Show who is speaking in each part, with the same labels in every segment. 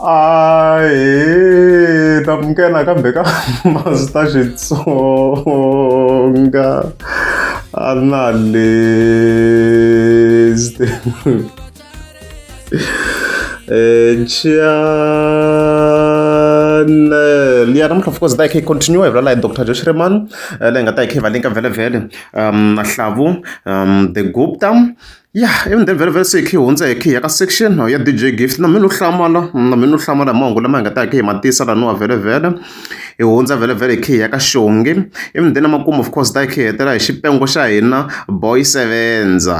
Speaker 1: Ahee ta amukela kambe ka Master Xitsonga analyst channel ya namuntlha of course hi ta hi kha hi continue hi vulavula hi Doctor Joe Shirimani leyi nga ta hi kha hi va linka vhele vhele Hlavu the Gupta. Ya ivi then vhele vhele se hi kha hi hundza hi kha hi ya ka section ya D_J Gift na mina no hlamala na mina no hlamala hi mahungu lama hi nga ta hi kha hi ma tisa laniwa vhele vhele hi hundza vhele vhele hi kha hi ya ka Xongi ivi then emakumu of course hi ta hi kha hi hetelela hi xipengo xa hina Boy Sevenza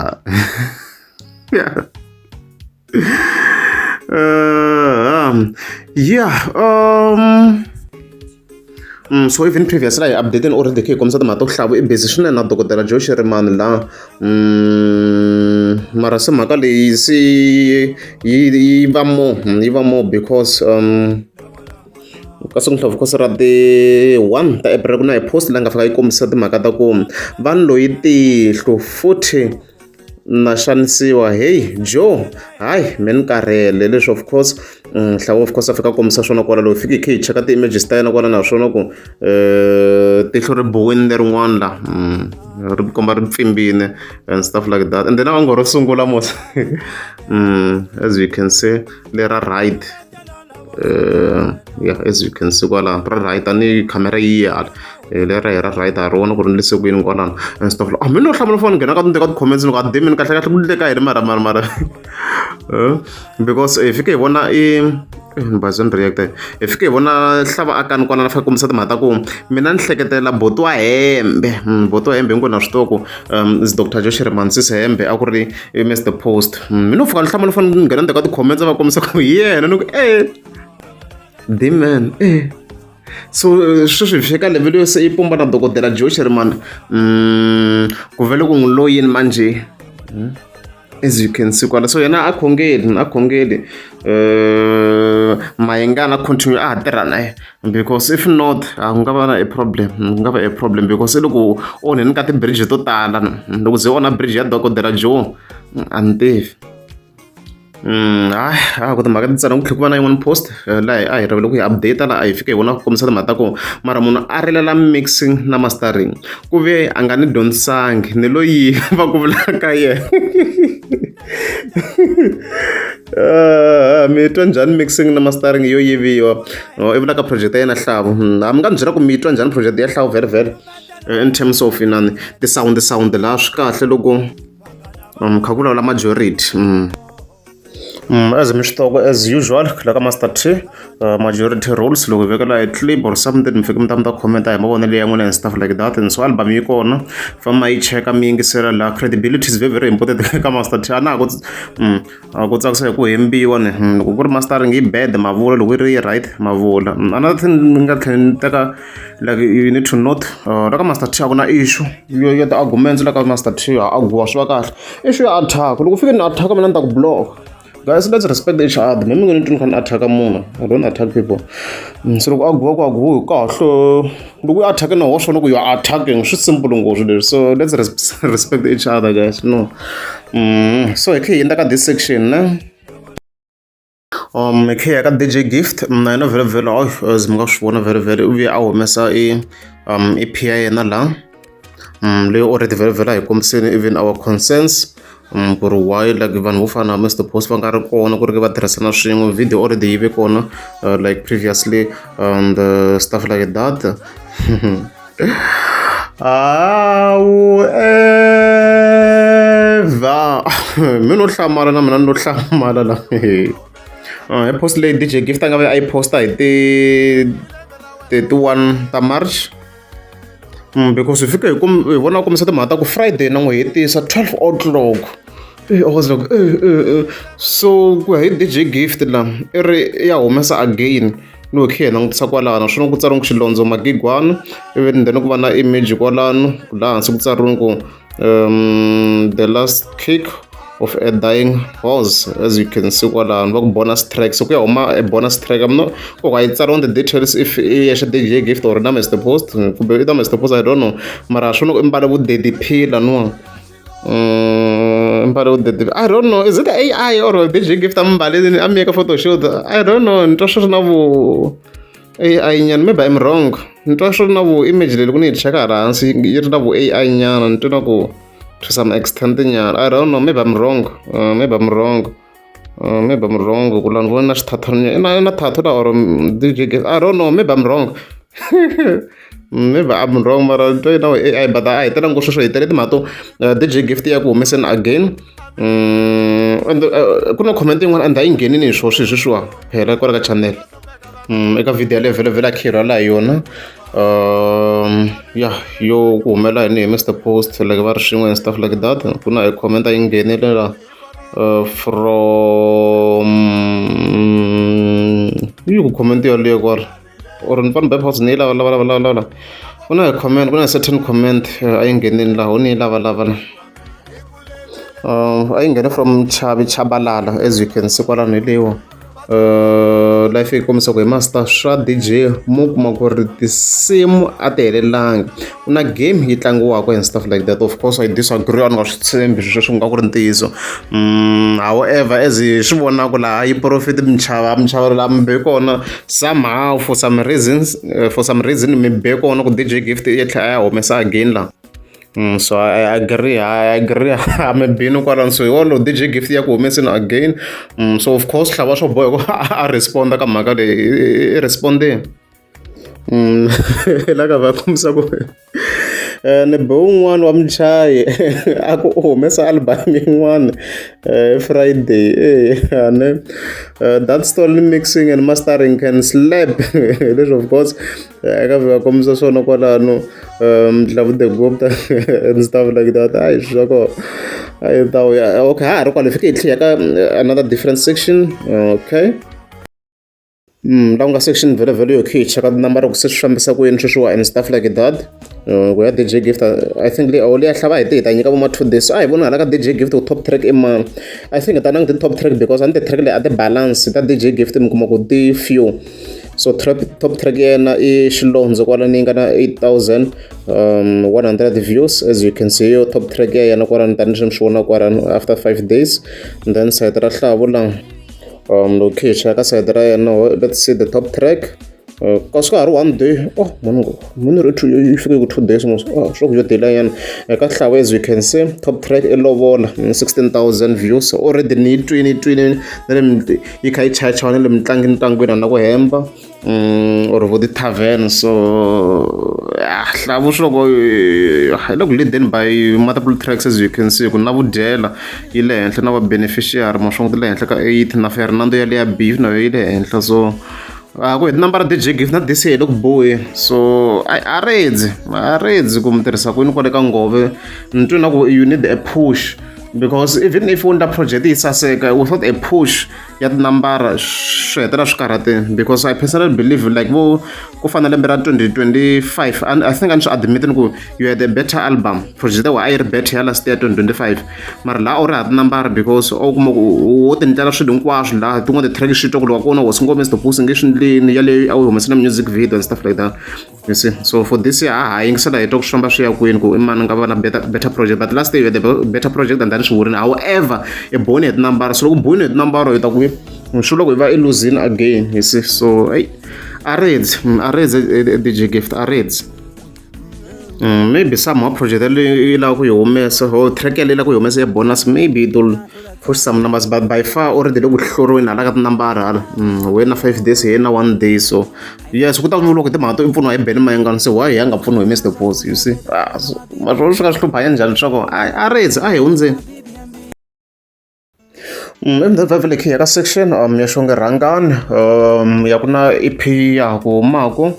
Speaker 1: yeah so even previous la hi update-ini already kha hi kombisa timhaka ta ku hlavu i busy swinene na dokodela Joe Shirimani la mara se mhaka leyi se yi yi va more yi va more because ka siku of course ra ti-1 ta April ku na hi post leyi nga fika yi kombisa timhaka ta ku vanhu loyi tihlo futhi na xanisiwa heyi Joe hayi me ni karhele leswi of course Hlawu of course a fika a kombisa swona kwala loko hi fike hi kha hi cheka ti-images ta yena kwala naswona ku tihlo ri bohile lerin'wana la ri komba ri pfimbile and stuff like that and then a ngo ro sungula mos as you can see lera right yeah as you can see kwalano ra right a ni khamera yi hala lera hi ra right ha ri vona ku ri ni le ku yini kwalano and stuff like a mi no hlamula foni nghena ka ka ti-comments ni ku a demini kahle kahle ku le ka yini mara mara mara because hi fike hi vona i ni bazi ni react hi fike hi vona hlava akani kwalano a fika kombisa timhaka ta ku mina ni hleketela boti wa hembe boti wa hembe hinkwenu na swi tiva ku is Doctor Joe Shirimani sis hembe a ku ri Mister Post mi no fika ni hlamala foni ni nghena ndzhaku ka ti-comments va kombisa ku hi yena ni ku e dman e so sweswi hi fika level yo se yi pumba na dokodela Joe Shirimani ku vele ku n'wi loyini manjhe as you can see kwala so yena a khongeli a khongeli Mayengani a continue a ha tirha na yena because if not a ku nga va na a problem ku nga va a problem because se loko onheni ka ti-bridge to tala loko ze onha bridge ya dokodela Joe a ni tivi hayi a ku timhaka ti tsana ku tlhela ku va na yin'wana post laha a hi rivele ku yi update laha a hi fike hi vona ku kombisa timhaka ta ku mara munhu a rilela mixing na mastering ku ve a nga ni dyondzisangi ni lo yiva ku vula ka yena mi twa njhani mixing na mastering yo yiviwa i vula ka project ya yena Hlavu a mi nga ni byela ku mi twa njhani project ya Hlavu vhele vhele in terms of inani ti-sound sound laha swi kahle loko kha ku vulavula majority as mi swi tiva as usual la ka Master T majority rules loko hi vekela a clip or something mi fika mi ta mi ta comment hi mavonelo ya n'wina and stuff like that and so album yi kona famba yi cheka mi yingisela laha credibility is very very important ka Master T a na ha ku a ku tsakisa hi ku hembiwa ni loko ku ri mastering yi bad mavula loko yi ri right mavula another thing ni nga tlhela ni teka like you need to note la ka Master T a ku na issue yo ya ti-arguments la ka Master T ha arguwa swi va kahle issue ya attack loko fike ni attack mina ni ta ku block guys let's respect each other mi mi nge ni twi ni kha ni attack munhu I don't attack people se loko arguwa ku arguwi kahle loko u attack na hoxa loko you are attacking swi simple ngopfu leswi so let's respect each other guys no so hi kha hi hundza ka this section ne hi kha hi ya ka D_J Gift na yena vhele vhele as mi nga swi vona vhele vhele u vuye a humesa i E_P ya yena laha leyi already vhele vhele a hi kombiseni even our concerns ku ri why like vanhu vo fana na Mister Post va nga ri kona ku ri va tirhisana swin'we video already yi ve kona like previously and stuff like that however mi no hlamala na mina no hlamala la hi post leyi D_J Gift a nga ve a yi posta hi ti 31 ta March because hi fike hi hi vona a kombisa timhaka ta ku Friday na n'wi hetisa 12 o'clock I was like so ku ya hi D_J Gift la i ri ya humesa again loko hi kha hi langutisa kwalano naswona ku tsariwe ku xilondzo magigwana ivi then ku va na image kwalano laha hansi ku tsariwe ku the last kick of a dying horse as you can see kwalano va ku bonus track so ku ya huma a bonus track I'm not ku a yi tsariwa the details if i ya xa D_J Gift or na Mister Post kumbe i ta Mister Post I don't know mara swona ku i mbale vu daddy P laniwa. Mbale with the, I don't know, is it AI or DJ Gift a mbalini a mi ka photoshoot? I don't know, ni twa swi ri na vu AI nyana. Maybe I'm wrong. Ni twa swi ri na vu image leyi loko ni yi cheka hala hansi yi ri na vu AI nyana, ni twa na ku to some extent nyana. I don't know, maybe I'm wrong. Maybe I'm wrong. Maybe I'm wrong ku la ni vona na xithathani na na tattoo la or DJ Gift. I don't know, maybe I'm wrong. Maybe I'm wrong, mara ni twa yi na AI, but a hi telangi sweswo, hi tele timhaka to DJ Gift ya ku humeseni again. And ku na comment yin'wana and a yi nghenini hi swoho swilo sweswiwa phela kwala ka channel. Eka video yaleyo vhele vhele a khirha laha hi yona ya yo ku humela yini hi Mr Post, like va ri swin'we and stuff like that. Ku na hi comment a yi nghenile la from yi ku comment yaleyo kwala or ni fane bypass ni yi lava lava lava lava lava. Ku na hi comment, ku na certain comment a yi nghenini laha ni yi lava lava la. A yi nghene from Chavi Chabalala, as you can see kwalano hi leyiwa. Life yi kombisa ku hi master swa DJ mo kuma ku ri tinsimu a ti helelangi, ku na game yi tlangiwaka and stuff like that. Of course I disagree, a ni nga swi tshembi swilo sweswo nga ku ri ntiyiso. However, as hi swi vonaka laha yi profit minchava minchava laha mi be kona somehow for some reasons, for some reason mi be kona ku DJ Gift ya tlhela a ya humesa again laha. So I agree, I agree. A mi bini kwalano, so hi wona lowu DJ Gift ya ku humeseni again. So of course hlava swo boha ku a responda ka mhaka leyi, i respondeni. La ka va kombisa ku ni be wun'wana wa muchayi a ku u humesa album yin'wana Friday ane that story mixing and mastering can slap. Leswi of course eka va kombisa swona kwalano, Ndlavu the Gupta and stuff like that. Ayi swa kona ayi ta ya. Okay, ha ha ri kwala fike hi tlhela ka another different section. Okay, la ku nga section vhele vhele yo khe hi cheka tinambara ku se swi fambisa ku yini sweswiwa and stuff like that. Ku ya DJ Gift, I think leyi leyi ya hlava hi ti hi ta nyika vo ma 2 days. A hi voni hala ka DJ Gift ku top track i mani. I think hi ta languta top track because a ni ti-track leyi a ti balance ta DJ Gift, mi kuma ku ti few. So top track ya yena i Xilondzo kwalani, yi nga na 8100 views, as you can see. Yo top track ya yena kwalani tanihi mi swi vona kwalano after 5 days. And then side ra Hlavu la, loko khe hi cheka side ra yena, let's see the top track. Kasi ka ha ri one day. Oh munhu munhu ri two yi fike ku 2 days mos. Oh, swo ku yo delay nyana eka Hlavu. As you can see, top track i Lovola, 16,000 views already. Ni yi twini, yi twini na le yi kha yi chaya na le mitlangi ntlangwini na ku hemba or vo ti-tavern. So Hlavu swi loko hi le ku leadeni by multiple tracks, as you can see ku na Vudyela yi le henhla na va Beneficiary maswongo ti le henhla ka 8 na Fernando ya le ya beef na yo yi le henhla. So a ku hi tinambara DJ Gift na this year hi le ku bohi, so a redzi a redzi ku mi tirhisa kwini kwale ka ngove. Ni twi na ku you need a push because even if u endla project yi saseka without a push ya tinambara swi hetelela swi karhateni, because I personally believe like vo ku fana lembe ra 2025 and I think a ni swi admit ku you had a better album project wa a yi ri better ya last year 2025, mara laha a wu ri ha tinambara because u kuma ku wo ti ndlela swilo hinkwaswo laha tin'wana ti-track swi twa ku loko kona hosi ngome Mr nge swi ndleni yaleyo a wu humese na music video and stuff like that, you see. So for this year ha ha yingisela hi twa ku swi famba swi ya kwini ku i mani nga va na better project, but last year you had a better project and then swi vurini. However, i boni hi tinambara, so loko boni hi tinambara hi ta ku swi loko hi va i losing again, you see. So hey, a redzi a redzi DJ Gift a redzi. Maybe somehow project leyi yi lava ku yi humesa or track yaleyi lava ku yi humesa ya bonus, maybe it will push some numbers, but by far already le ku hluriweni hala ka tinambara hala. Wena 5 days, yena one day. So yes, ku ta ku loko timhaka to i pfuniwa hi Benny Mayengani, se why hi ya nga pfuniwi hi Mr Post, you see? Ah, so, maswona swi nga swi hlupha ya njhani leswaku a redzi a hi hundzeni. Emva khe ya ka section ya Xonge Rhangani, ya ku na EP ya ha ku humaku.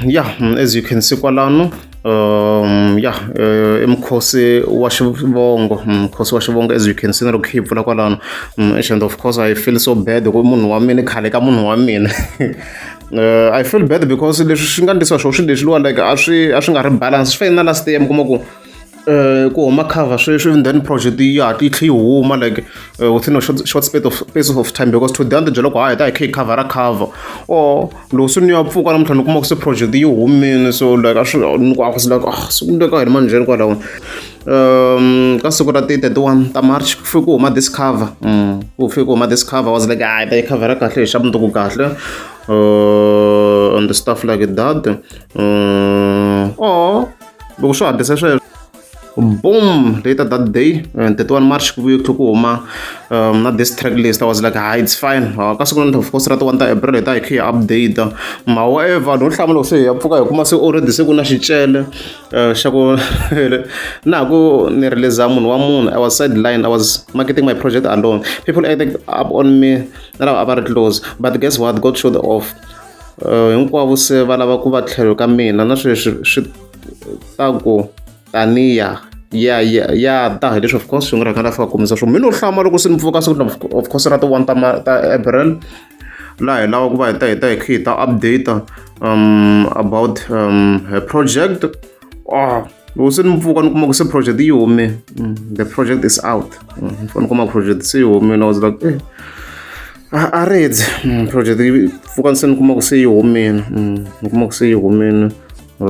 Speaker 1: Yeah, as you can see kwalano, yeah, i mukhosi wa xivongo, mukhosi wa xivongo, as you can see na loko yi pfula kwalano. And of course I feel so bad ku munhu wa mina khale ka munhu wa mina. I feel bad because leswi swi nga ndlisiwa swona swilo leswi luwa like a swi nga ri balance, swi fane na last year mi kuma ku ku huma cover sweswi, then project yi hatla yi tlhe yi huma like within a short space of time, because today a ni ti byela ku hayi hi ta hi kha hi cover cover or loko se ni ya pfuka namuntlha ni kuma ku se project yi humile. So like a swi ni ku a was like, ah, se ku ndleka yini manjheni kwalaho. Ka siku ra ti 31 ta March ku fike ku huma this cover. Ku fike ku huma this cover. I was like, hayi ta yi khavhara kahle hi xa mundzuku kahle and stuff like that. Oh, loko swi hatlisa sweswo, boom, later that day, 31 March, ku vuye ku huma na this track list. I was like, ah, it's fine. Ka siku of course ra ti 1 ta April hi ta hi kha hi update. However, no hlamula loko se hi ya pfuka hi kuma se already se ku na xicele xa ku na ha ku ni release munhu wa munhu. I was sideline, I was marketing my project alone. People acted up on me na lava a va ri close, but guess what? God showed off. Hinkwavo se va lava ku va tlhelo ka mina na sweswi swi ta ku taniya ya ya ya ta hi leswi. Of course swi nga rhanga fika kombisa swo mina no hlama loko se ni pfuka siku of course ra ti 1 ta April laha hi lava ku va hi ta hi kha hi ta update about her project. Oh, loko se ni pfuka ni kuma ku se project yi hume. The project is out. Ni fanele kuma project se yi humile. I was like, eh, a redzi project yi pfuka se ni kuma ku se yi humile. Ni kuma ku se yi humile. I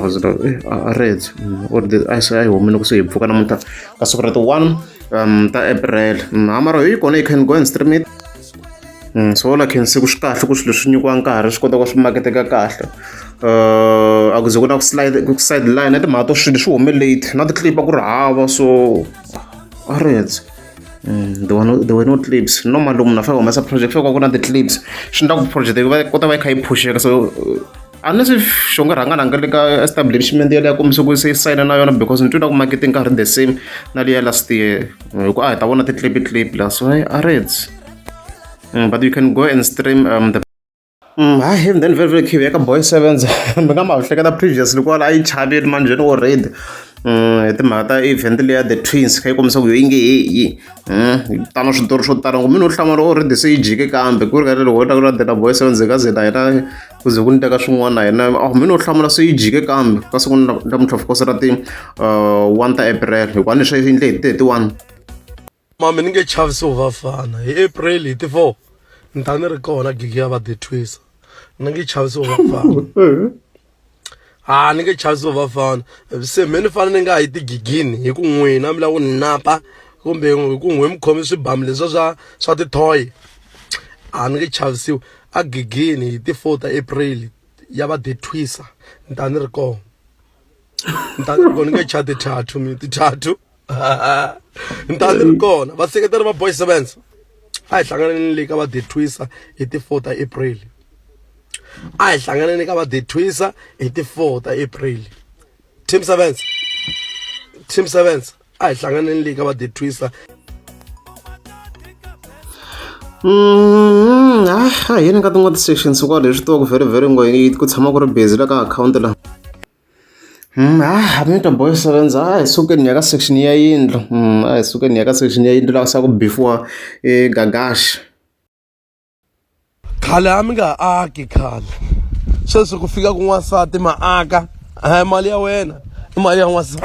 Speaker 1: was like, eh, a redzi or the a se a yi humile ku se hi pfuka namuntlha ka siku ra ti 1 ta April. Mara hi kona, you can go and stream it. So la khensi ku swi kahle ku swilo swi nyikiwa nkarhi swi kota ku swi maketeka kahle. A ku ze ku na ku slide ku sideline na timhaka to swilo swi hume late na ti-clip a ku ri hava, so a redzi. There were no clips. Normally munhu a fanele humesa project fika ku na ti-clips, swi endla ku project yi va kota va yi kha yi phusheka. So unless if Xongi rhanga na nga le ka establishment yaleyo kombisa ku se yi sayina na yona, because ni twi na ku marketing ka ri the same na liya last year, hi ku a hi ta vona ti-clip clip la. So a redzi. But you can go and stream the hayi. And then very very khivi eka Boy Sevens, mi nga ma hleketa previously kwala a yi chavile manjheni already hi timhaka ta event leya The Twins kha yi kombisa ku yo yi nge heyi tano switori swo tala ngopfu. Mina u hlamala already se yi jike, kambe ku ri ka loko ku landzela Boy Sevens hi nga ze na hina ku ze ku ni teka swin'wana na hina. Oh, mina u hlamula se yi jike, kambe ka siku namuntlha of course ra ti 1 ta April, hikuva ni swi endle hi 31.
Speaker 2: Mami, ni nge chavisiwi vafana. Hi April hi ti 4 ni ta ni ri kona gigi ya va The Twins. Ni nge chavisiwi vafana, ha ni nge chavisiwi vafana. Se me ni fanele ni nga yi tigigini hi ku n'wina mi lava ku ni napa kumbe hi ku n'we mi khome swibamu leswiya swa tithoyi. A ni nge chavisiwi a gigini hi ti 4 ta April ya va The Twins, ni ta ni ri kona, ni ta ni ri kona. Ni nge chavi ti-tattoo mi ti-tattoo, ni ta ni ri kona. Vaseketeri va Boy Sevens, a hi hlanganeni le ka va The Twins hi ti 4 ta April. A hi hlanganeni ka va The Twins hi ti 4 ta April. Team Sevens, Team Sevens, a hi hlanganeni le ka va The Twins.
Speaker 1: Ah, yini ka tin'wana ti-sections kwala leswi tivaka very very ngo ku tshama ku ri busy la ka akhawunti la. Ah, mi twa Boy Sevens. A hi sukeni hi ya ka section ya yindlu. A hi sukeni hi ya ka section ya yindlu laha ku bifiwa e Gagash.
Speaker 2: Khale a mi nga aki khale, sweswi ku fika ku n'wansati ma aka. A mali ya wena, i mali ya n'wansati.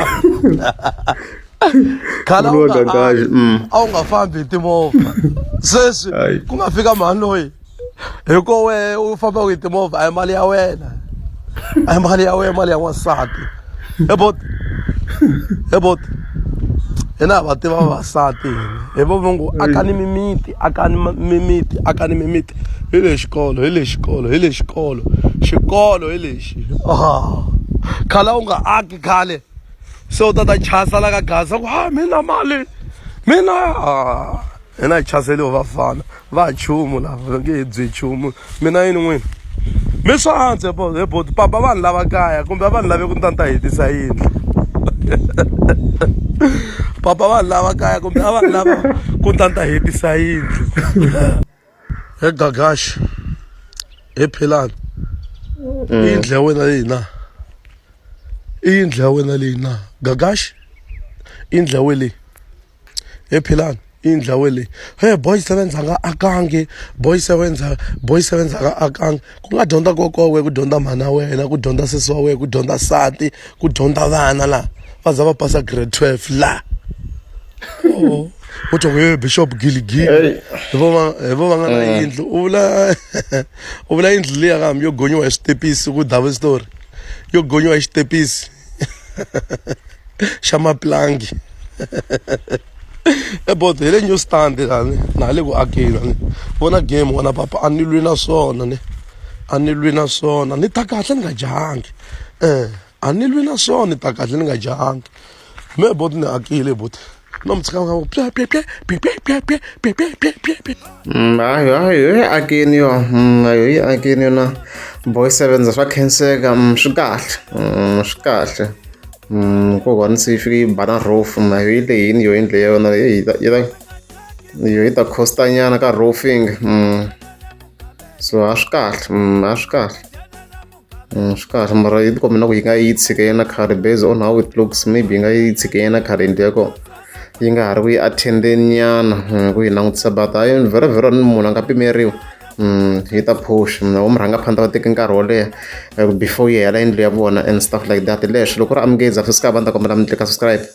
Speaker 2: Khale a wu nga
Speaker 1: Gagash.
Speaker 2: Aki, a wu nga fambi hi timovha, sweswi
Speaker 1: Hayi.
Speaker 2: ku nga fika mhani loyi hi ko we u fambaka hi timovha. A hi mali ya wena, a hi mali ya wena, mali ya n'wansati. He bot, he bot, hina ha va tiva vavasati hina. Hi vo va ngo akani mimiti, akani mimiti, akani mimiti. Hi le xikolo, hi le xikolo, hi le xikolo, xikolo hi lexi. Ah, khale a wu nga aki khale, se u ta ta chasa la ka gaza ku ha mina mali mina. Ah, hina hi chaseliwe vafana va nchumu lava va nge hi byi nchumu. Mina yini n'wina mi swa antswa he boti papa vanhu lava kaya kumbe a vanhu lave ku ni ta ni ta hetisa yindlu. Papa vanhu lava kaya kumbe a vanhu lava ku ni ta ni ta hetisa yindlu. He Gagashi, he Philani, i yindlu ya wena leyi na? I yindlu ya wena leyi na, Gagashi? I yindlu ya wena leyi, he Philani? I yindlu ya wena leyi? He Boy Sevens a nga akangi. Boy Sevens, Boy Sevens a nga akangi. Ku nga dyondza kokwa wa wena, ku dyondza mhana wena, ku dyondza sesi wa wena, ku dyondza nsati, ku dyondza vana laha va za va pasa grade 12 la. Oh, u twa ku he Bishop Giligili hi vo va nga na yindlu. U vula yindlu liya ka hambi yo gonyiwa hi switepisi ku double story yo gonyiwa hi xitepisi. Xa mapulangi. E bodo hi le new stand lani na ha le ku akeni lani. Vona game n'wana papa a ni lwi na swona ne. A ni lwi na swona ni ta kahle ni nga jahangi. Eh a ni lwi na swona ni ta kahle ni nga jahangi. Me boti ni akile boti. No mi tshika nga pye pye pye pye pye pye pye pye pye pye pye pye.
Speaker 1: Hayi hayi yo yi akini yo yo yi akini yona boy sevens swa khenseka swi kahle swi kahle ko one se yi fike yi ba na roof na yo yi lehini yo yindlu ya yona yi ta yi ta yo yi ta cost-a nyana ka roofing so a swi kahle a swi kahle. Swi kahle mara yi tikomba na ku yi nga yi tshike yena khale based on how it looks maybe yi nga yi tshike yena khale yindlu ya kona yi nga ha ri ku yi attend-eni nyana ku yi langutisa but hayi vhele ni munhu a nga pimeriwi yi ta push vo murhangaphandle va teke nkarhi wo leha before yi hela yindlu ya vona and stuff like that leswi loko ku ri amukezi a swi va ni ta kombela mi tlika subscribe.